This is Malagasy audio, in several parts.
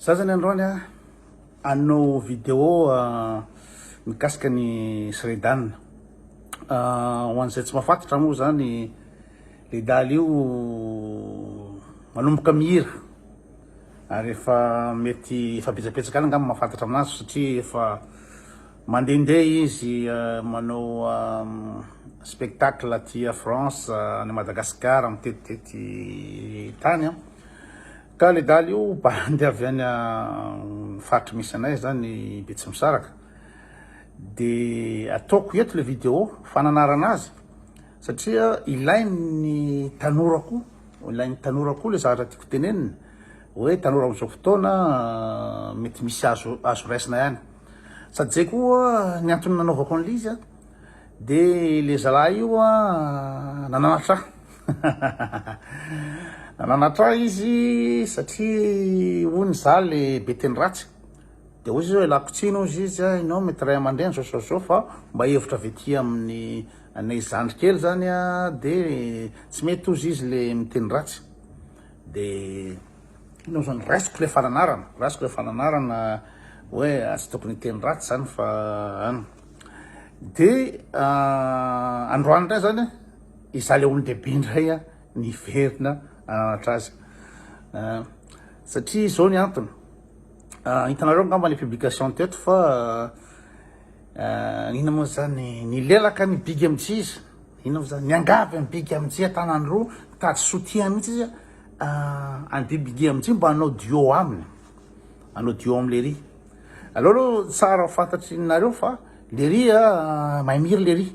Za zany androany a hanao vidéo mikasika ny Sredan. Ho an'izay tsy mahafantatra moa zany le daly io manomboka mihira ary efa mety efa betsabetsaka any angamba mahafantatra aminazy satria efa mandehandeha izy manao spectacle aty France, any Madagascar, mitetitety tany an. Ka le daly io bandy avy any faritry misy anay zany Betsimisaraka de ataoko eto le video fananarana azy satria ilain'ny tanora koa ilain'ny tanora koa le zavatra tiako tenenina hoe tanora am'zao fotoana mety misy azo azo raisina ihany sady zay koa ny antony nanaovako an'le izy a. De le zalahy io a nananatra ahy nananatra ahy izy satria hono za le be teny ratsy de hoy izy hoe ialako tsiny hozy izy a ianao mety ray aman-dreny zao zao zao fa mba hevitra avy aty amin'ny anay zandry kely zany a de tsy mety hozy izy le miteny ratsy de inona zany raisiko le fananarana raisiko le fananarana hoe tsy tokony hiteny ratsy zany fa an. De androany indray zany izaho le olon-dehibe indray a niverina hananatra azy satria zao ny antony, hitanareo angamba le publication teto fa inona moa zany nilelaka ny Big MJ izy, inona moa zany niangavy an'i Big MJ an-tanany roa nitady soutien mihitsy izy an'i Big MJ mba hanao duo aminy, hanao duo amin'i Lery. Aleo aloha tsara ho fantatry nareo fa lery a mahay mihira lery,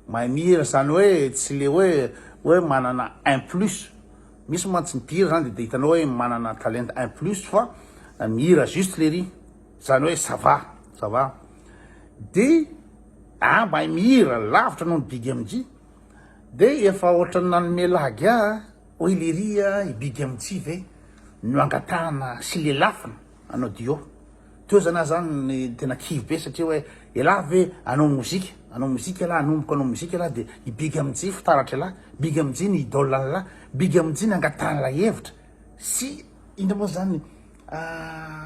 mahay mihira zany hoe tsy le hoe hoe manana un plus, misy mantsy mpihira zany de hitanao hoe manana talenta un plus fa mihira juste lery, zany hoe ça va, ça va, de ah mahay mihira lavitra noho ny Big MJ, de efa ohatran'ny nanome lagy ahy hoe lery a i Big MJ ve no angatahana sy lelafina. Hanao duo. Teo zany aho zany tena kivy be satria hoe elah ve hanao mozika, hanao mozika elah, hanomboka hanao mozika elah de i Big MJ fitaratra elah, Big MJ ny idole an'lah, Big MJ ny angatahan'lah hevitra sy inona moa zany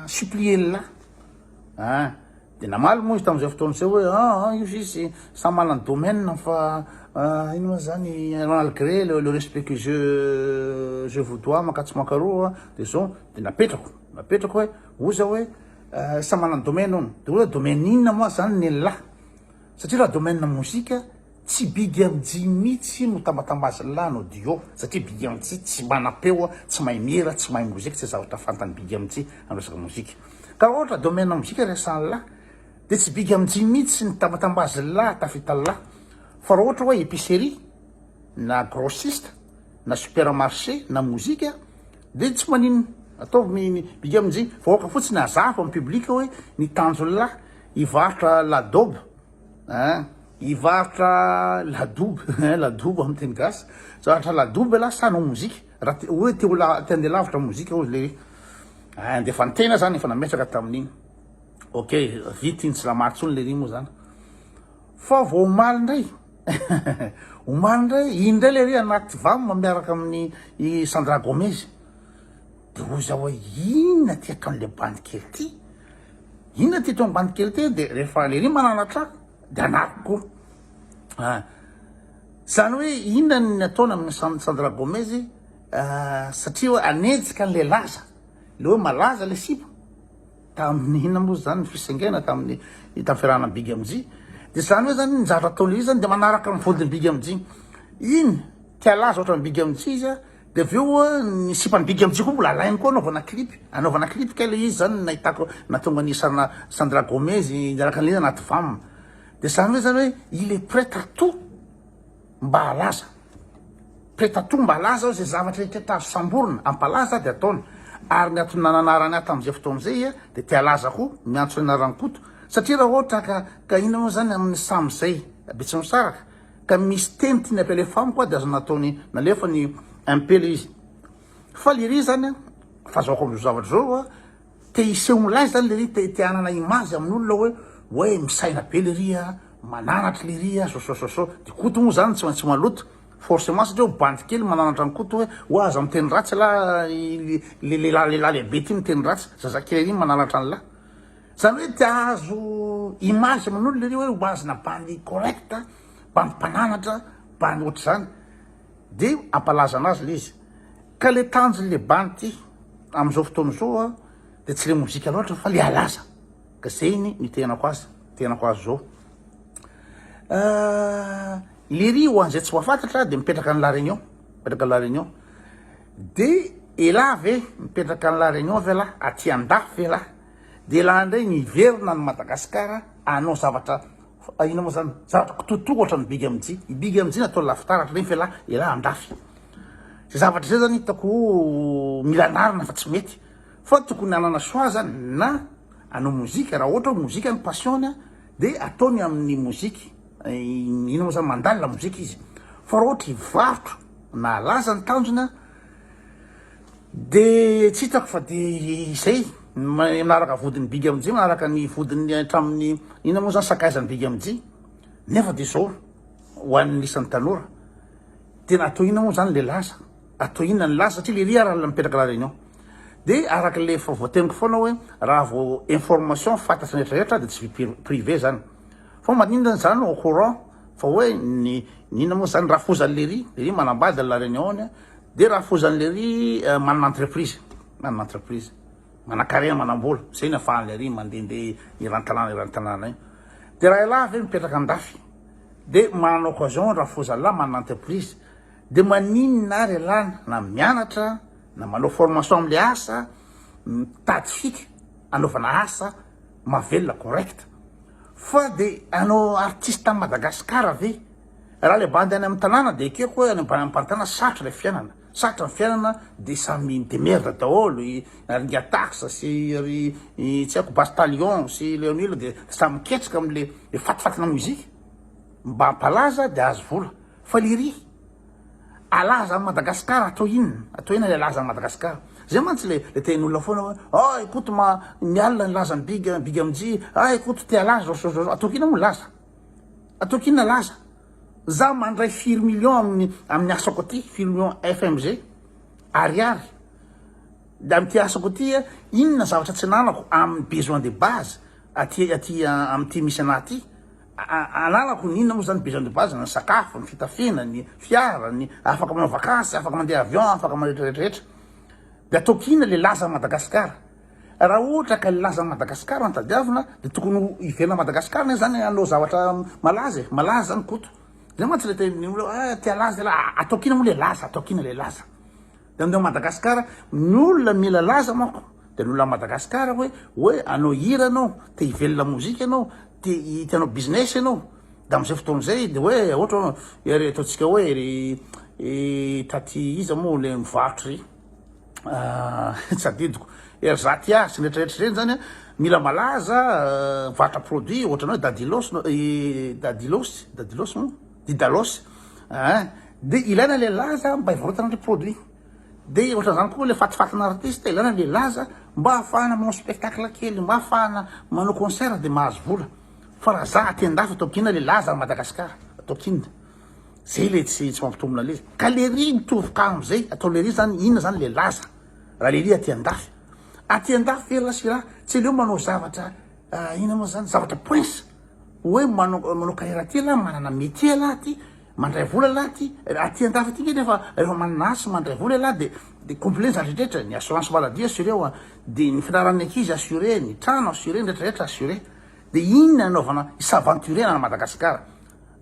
supplier-n'lah. Ah, de namaly moa izy tamin'izay fotoana izay hoe ah, ah io sisy samy manana ny domaine fa inona moa zany malgré le respect que je je vous dois mankatsy mankaroa de zao de napetrako. Napetrako hoe oza hoe samy manana domaine hono, de oza domaine inona moa zany nenlah? Satria raha domaine mozika tsy Big MJ mitsy no tambatambazinlah hanao duo satria Big MJ tsy manam-peo, tsy mahay mihira, tsy mahay mozika, tsy zavatra fantany Big MJ am resaka mozika. Ka raha ohatra domaine mozika resahanlah de tsy Big MJ mitsy ny tambatambazinlah tafitanlah fa raha ohatra hoe epicerie na grossiste na supermarché na mozika de tsy maninona ataovy ny ny big MJ vahoaka fotsiny hazava am public hoe ny tanjon'lah hivarotra ladob ein hivarotra ladobo ein ladobo am teny gasy zavatra ladobo elah sa hanao mozika raha te hoe te ho la te handeha lavitra mozika hozy le ein de efa ny tena zany efa nametraka tamin'igny ok vita iny tsy namaly tsony le ry moa zany fa vao omaly ndray Omaly indray, iny indray lery anaty vam miaraka amin'ny i Sandra Gomez. De hoy zaho hoe inona ty ataon'le bandy kely ty? Inona ty ataon'ny bandy kely ty? De rehefa lery mananatra ahy de anariko koa. Ah. Zany hoe inona ny ataony amin'ny Sandra Gomez satria hoe anenjika an'le laza. Le hoe malaza le sipa. Tamin'ny inona moa zany ny fisaingaina tamin'ny tamin'ny fiarahana Big MJ de zany hoe zany ny zavatra ataon'ilay izy zany de manaraka ny vodin'ny Big MJ iny te halaza ohatran'ny Big MJ izy a de avy eo ny sipan'ny Big MJ koa mbola alainy koa anaovana clip anaovana clip kay le izy zany no nahitako nahatonga an'i Sarna Sandra Gomez niaraka an'ilay izy anaty vam de zany hoe zany hoe il est prêt à tout mba halaza. Prêt à tout mba halaza aho izay zavatra rehetra azo samborina hampalaza dia ataony. Ary ny antony nananarany ahy tamin'izay fotoana izay dia te halaza koa, miantso ny anaran'i Koto. Satria raha ohatra ka ka inona moa izany amin'ny samy izay Betsimisaraka ka misy teny tiany hampialefa amiko aho dia azo nataony nalefa ny MP ilay izy. Fa lery izany an, fahazahoako amin'izao zavatra izao an, Te hiseho milay zany lery, te te hanana image amin'olona hoe hoe misaina be lery a, mananatra lery a, zao zao zao zao. De Koto moa zany tsy maintsy maloto. Forcément satria ho bandy kely mananatra an'i Koto hoe oa aza miteny ratsy lah le lehilahy lehilahy lehibe ty miteny ratsy, zazakely ery mananatra an'lah. Zany hoe te hahazo image amin'olona ery hoe ho azona bandy correct, bandy mpananatra, bandy ohatr'izany. De ampalaza anazy le izy. Ka le tanjon'le bandy ty amin'izao fotoana izao a de tsy le mozika loatra fa le halaza. Ka zay ny nitenako azy, tenako azy zao. Lery ho an'izay tsy mahafantatra dia mipetraka any La Réunion, mipetraka any La Réunion. De elah ve mipetraka any La Réunion ve lah, aty andafy ve lah? De elah indray miverina any Madagasikara hanao zavatra inona moa zany, zavatra kitoatoa ohatran'ny Big MJ. I Big MJ natao lafitaratra nefa elah, elah andafy. Zay zavatra zay zany hitako mila anarina fa tsy mety. Fa tokony hanana choix zany na hanao mozika, raha ohatra hoe mozika ny passion-ny de ataony amin'ny moziky, inona moa zany mandalina mozika izy, fa raha ohatra hivarotra na halaza ny tanjona de tsy hitako fa de izay, manaraka vodin'ny Big MJ, manaraka ny vodin'ny hatramin'ny inona moa zany sakaizan'ny Big MJ, nefa de zao ho an'ny isan'ny tanora, tena atao inona moa zany le laza? Atao inona ny laza satria lery ary mipetraka la réunion de araka le efa voateniko foana hoe raha vao information fantatry ny rehetra rehetra de tsy vie privée zany fa maninona zany au courant fa hoe ny ny inona moa zany rafozan'i lery, lery manambady any la réunion any de rafozan'i lery manana entreprise manana entreprise manankarena manambola zay ny afahan'i lery mandehandeha eran-tanàna eran-tanàna iny de raha elah ve mipetraka andafy de manana occasion rafozan'lah manana entreprise De maninona ary ialahy na mianatra na manao formation amle asa mitady fika anaovana asa mahavelona correct fa de anao artiste any Madagascar ve raha le bandy any am tanàna de ekeko hoe any am tanàna sarotra le fiainana sarotra ny fiainana de samy mi-demerde daholo i ry Ngatax sy ry tsy haiko Bastalion sy Leonil de samy miketrika amle fatifatina musique mba hampalaza de ahazo vola Fa lery, alaza any Madagascar atao inona? Atao inona le alaza any Madagascar? Zay mantsy le le tenin'olona foana hoe ah i Koto ma mialona ny lazan'i Big, Big MJ, ah i Koto te halaza zao zao zao, ataoko inona moa laza? Ataoko inona laza? Za mandray firy millions amin'ny amin'ny asako aty, firy millions FMG, ariary, de amin'ity asako aty inona zavatra tsy ananako amin'ny besoin de base aty aty amin'ity misy anah aty? Ananako ny inona moa zany besoin de base, ny sakafo, ny fitafiana, ny fiara, ny afaka manao vakansy, afaka mandeha avion, afaka manao rehetra rehetra. De ataoko inona le laza Madagascar? Raha ohatra ka le laza Madagascar no tadiavina de tokony ho ivelan'i Madagascar anie zany hanao zavatra malaza e, malaza zany Koto. Zay mantsy le tenin'ny olona hoe ah te halaza elah, ataoko inona moa le laza, ataoko inona le laza? De andeha Madagascar, ny olona mila laza manko de ny olona Madagascar hoe hoe hanao hira anao, te hivelona mozika anao, te te hanao business ianao, de amzay fotoana zay de hoe ohatra hoe ery ataontsika hoe ery taty iza moa le mivarotra ry tsy adidiko ery Zatia sy ny retraretra reny zany mila malaza mivarotra produit ohatrany hoe Dadilos Dadilos Dadilos moa Didalos ein de ilaina le laza mba hivarotana le produit de ohatran'izany koa le fatifatina artiste ilaina le laza mba ahafahana manao spectacle kely mba ahafahana manao concert de mahazo vola fa raha za aty andafy ataoko inona le laza any Madagascar ataoko inona zay le tsy tsy mampitombina le izy ka le ry mitovy cas amizay atao le ry zany inona zany le laza raha le ry aty andafy aty andafy ve ra sy ra tsy aleo manao zavatra inona moa zany zavatra poince hoe manao manao carrière aty lah manana métier lah aty Mandray vola lah aty, aty andafy aty nge nefa rehefa manana asa mandray vola elah de de complet ny zavatra rehetra, ny assurance maladie assuré ao, de ny fianaran'ny ankizy assuré, ny trano assuré, ny rehetra rehetra assuré, de inona anaovana hi-s'aventurer any Madagascar,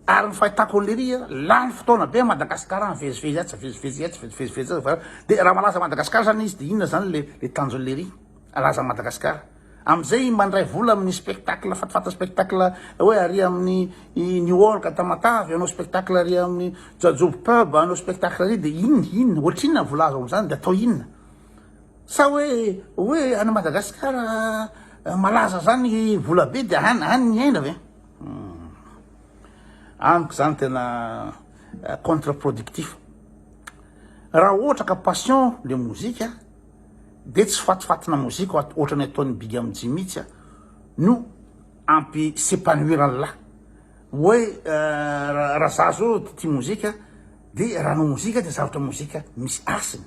ary ny fahitako an'lery a, lany fotoana be Madagascar mivezivezy atsy, mivezivezy atsy, mivezivezy atsy, de raha malaza Madagascar zany izy de inona zany le le tanjon'lery alaza Madagascar. Amizay mandray vola amin'ny spectacle fatifaty spectacle hoe ary amin'ny New York Tamatave hanao spectacle ary amin'ny Jajobo pub hanao spectacle ary de inona inona ohatrinona ny vola azo amin'izany de atao inona sa hoe hoe any Madagascar malaza zany vola be de any any ny aina ve amiko zany tena contre productif raha ohatra ka passion le mozika de tsy fatifatina mozika ohatrany ataon'i Big MJ mitsy no ampi s'epanouir an'lah hoe raha za zao tia mozika. De raha hanao mozika de zavatra mozika misy hasiny,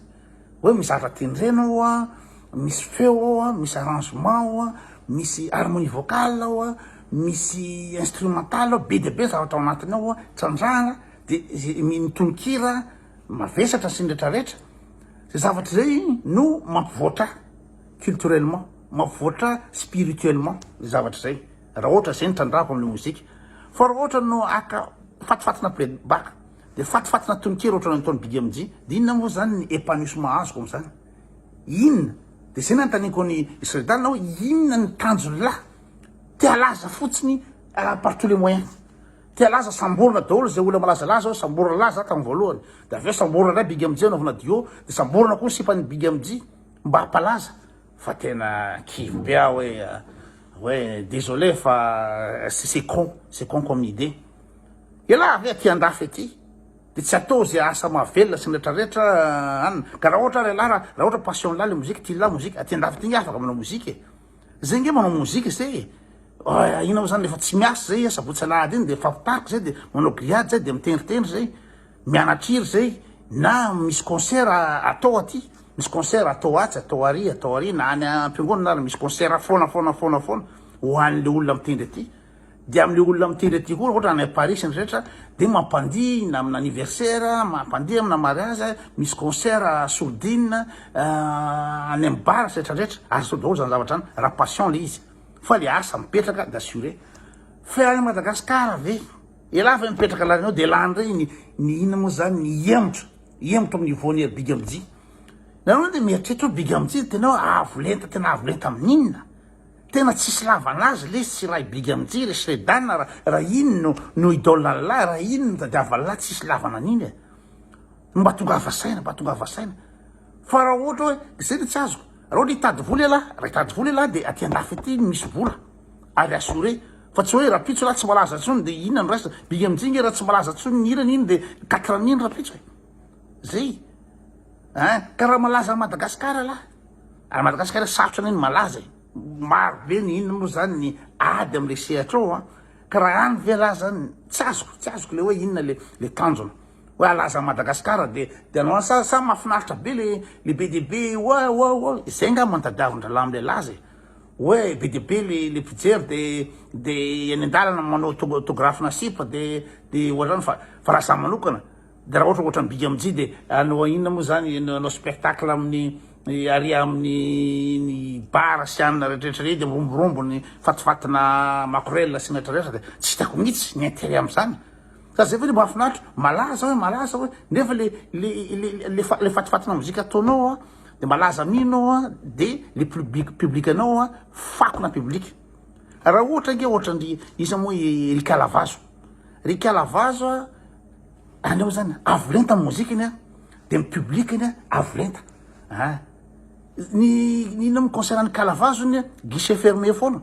hoe misy zavatra tendrena ao an, misy feo ao an, misy arrangement ao an, misy harmonie vocale ao an, misy instrumental ao, be dia be zavatra ao anatiny ao an, trandrahana de ze ny tononkira mavesatra sy ny retraretra, zay zavatra zay no mampivoatra culturellement, mampivoatra spirituellement zay zavatra zay, raha ohatra zay no trandrahako amle mozika, fa raha ohatra no haka fatifatina play back de fatifatina tononkira ohatran'ny ataon'i Big MJ, de inona moa zany ny epanouissement azoko am'zany? Inona? De zay nanontaniako an'i Sredana hoe inona ny tanjon'lah? Te halaza fotsiny par tous les moyens. Te halaza samborina daholo zay olona malazalaza ao, samborina lah za tamin'ny voalohany, de avy eo samborina indray Big MJ anaovana duo, de samborina koa ny sipan'i Big MJ mba hampalaza. Fa tena kivy be aho hoe hoe désolé fa c'est con, c'est con comme idée. Elah ve aty andafy aty de tsy atao ze asa mahavelona sy ny retraretra an, ka raha ohatra ary elah raha ohatra passion lah le mozika, tianlah mozika, aty andafy aty nge afaka manao mozika e, zay nge manao mozika zay e, inona moa zany refa tsy miasa zay sabotsy alahady iny de mifampitarika zay de manao grillade zay de mitendritendry zay, mianatra hira zay na misy concert atao aty, misy concert atao atsy, atao ary, atao ary na any ampiangonana ary misy concert foana foana foana foana ho an'le olona mitendry aty. Dia amin'le olona mitendry aty koa ohatra any Paris sy ny rehetra dia mampandihy na amina anniversaire, mampandihy amina mariage, misy concert sourdine any amin'ny bar sy rehetra rehetra, azo atao daholo zany zavatra zany raha passion le izy fa le asa mipetraka dia assuré. Fa any Madagascar ve? Elah ve mipetraka la Réunion dia elah ndray ny ny inona moa zany ny hihemotra, hihemotra amin'ny niveau ny Big MJ. Nareo dia mieritreritra hoe Big MJ tena hoe avo lenta, tena avo lenta amin'inona? Tena tsisy lavana azy lesy tsy ray big amty ry sredan ra raha iny no no idole anlah raha iny no tadiavanlah tsisy lavana an'iny e! Mba tongava saina mba tongava saina fa raha ohatra hoe zay no tsy azoko raha ohatra hitady vola elah raha hitady vola elah de aty andafy aty misy vola ary assuré fa tsy hoe rapitso elah tsy malaza tsony de inona no raisina big amty nge raha tsy malaza tsony ny hirany iny de quatre mille rapitso e! Zay ein ka raha malaza Madagascar elah Any Madagasikara sarotra anie ny malaza e! Maro be ny inona moa zany ny ady amle sehatra ao an! Ka raha any ve lah zany tsy azoko, tsy azoko le hoe inona le le tanjona hoe halaza an'i Madagasikara de de anao any sa sa mahafinaritra be le le be dia be oa oa oa zay angamba no tadiavin-drahalahy amle laza e! Hoe be dia be le le mpijery de de eny an-dalana manao autographe-na sipa de de ohatr'izany fa fa raha za manokana De raha ohatra ohatran'ny Big MJ de hanao inona moa zany, hanao spectacle amin'ny ary amin'ny ny bar sy anona rehetrarehetra ireny de miromborombo ny fatifatina makorel sy ny rehetrarehetra de tsy hitako mihitsy ny intérêt am'zany. Fa zay ve le mahafinaritra, malaza hoe malaza hoe nefa le le le le le fatifatina mozika ataonao a de malaza amin'iny anao a de le public public anao a fakona public. Raha ohatra ange ohatran-dry iza moa i ry Kalavazo, ry Kalavazo a Aleo zany avo lenta ny mozikany a, de ny public-ny a avo lenta a. Ny ny inona moa concert any Kalavazo iny a, guichet fermé foana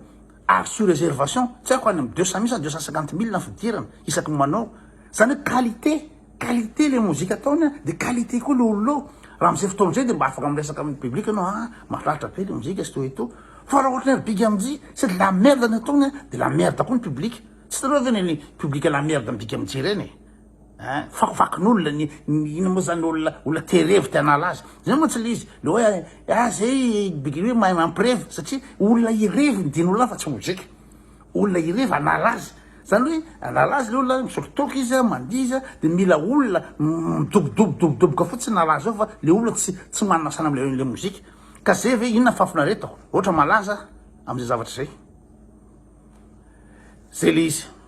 ary sur réservation, tsy haiko any amin'ny 200 mille sa 250 mille ny fidirana isaky ny manao. Zany hoe qualité, qualité le mozika ataony a, de qualité koa le olona ao. Raha am'zay fotoana zay de mba afaka miresaka amin'ny public ianao, ah mahafinaritra be le mozika sy tout et tout. Fa raha ohatran'ny ry Big MJ, c'est de la merde ny ataony a, de la merde koa ny public. Tsy hitanareo ve ny public la merde mibika mijery eny e? Hein, fakofakon'olona ny ny inona moa zany olona olona te revy te hanala azy. Zay mantsy le izy, le hoe ah zay bika hoe mahay mampirevy satria olona hirevy ny dian'olona fa tsy mozika. Olona hirevy hanala azy. Zany hoe hanala azy le olona misotro toaka izy, mandihy izy de mila olona midobodobodobodoboka fotsiny hanala azy eo fa le olona tsy tsy manana saina amle le mozika. Ka zay ve inona ny fahafinaretako ohatra malaza am'zay zavatra zay. Zay le izy.